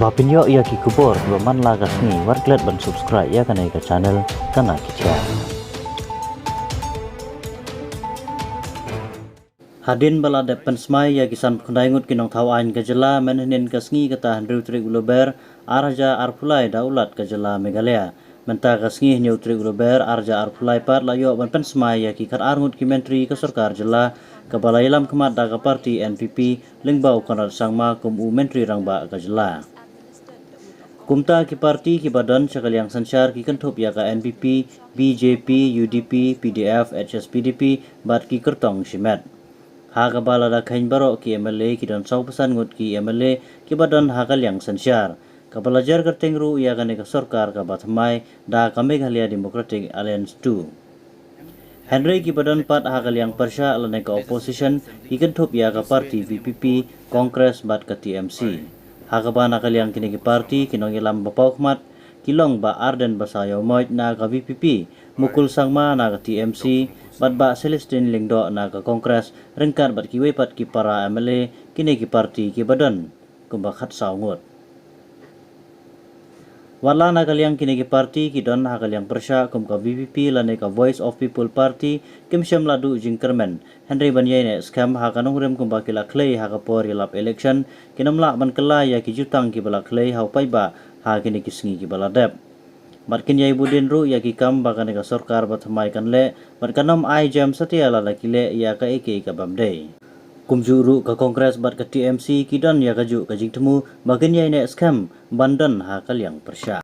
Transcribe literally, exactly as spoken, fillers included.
Ba pynïoh ïa ki khubor kiba man la ka sngi, wat klet ban subscribe ïa kane ka channel Kana Ki Khia. Hadien ba la dep pynsmai ïa ki sanphew khyndai ngut ki nongthaw aiñ ka jylla mynhynnin ka sngi kata hynriew tarik u Lber ar hajar arphew lai da u Lat ka jylla Meghalaya. Mynta ka sngi hynñiew tarik u Lber ar hajar arphew lai pat la ïoh ban pynsmai ïa ki khatar ngut ki myntri ka sorkar jylla kaba la ïalam khmat da ka parti N P P lyngba u Conrad Sangma kum u Myntri Rangbah ka jylla. Kumta ki parti kiba don sha ka liang synshar ki kynthup ïa ka N P P, B J P, U D P, P D F, H S P D P bad ki kyrtong shimet. Ha kaba lada kheiñ baroh ki M L A ki don sawphew san ngut ki M L A kiba don ha ka liang synshar, kaba la jer kyrteng ruh ïa kane ka sorkar kaba thymmai da ka Meghalaya Democratic Alliance two. Hynrei kiba don pat ha ka liang pyrshah lane ka opposition ki kynthup ïa ka parti V P P, Congress bad ka T M C. Ha kaba na ka liang kine ki parti ki nongïalam ba paw khmat ki long Bah Ardent Basaiawmoit na ka V P P, Mukul Sangma na ka T M C bad Bah Celestine Lyngdoh na ka Congress, ryngkat bad kiwei pat ki para M L A kine ki parti kiba don kumba khatsaw ngut. Wat la na ka liang kine ki parti ki don ha ka liang pyrshah kum ka V P P lane ka Voice of People Party kim shym la duh jingkyrmen, hynrei ban ïaineh skhem ha ka nongrim kumba ki la khlei ha ka por ïalap election, kin ym lah ban kylla ïa ki jutang kiba la khlei ha u paidbah ha kine ki sngi kiba la dep. Bad kin ïai buddien ruh ïa ki kam ba kane ka sorkar ba thymmai kan leh, bad kan ym ai jem satia lada ki leh ïa kaei kaei ka bym dei. Kumjuh ruh ka Congress bad ka T M C ki don ïa kajuh ka jingthmu ba kin ïaineh skhem ban don ha ka liang pyrshah.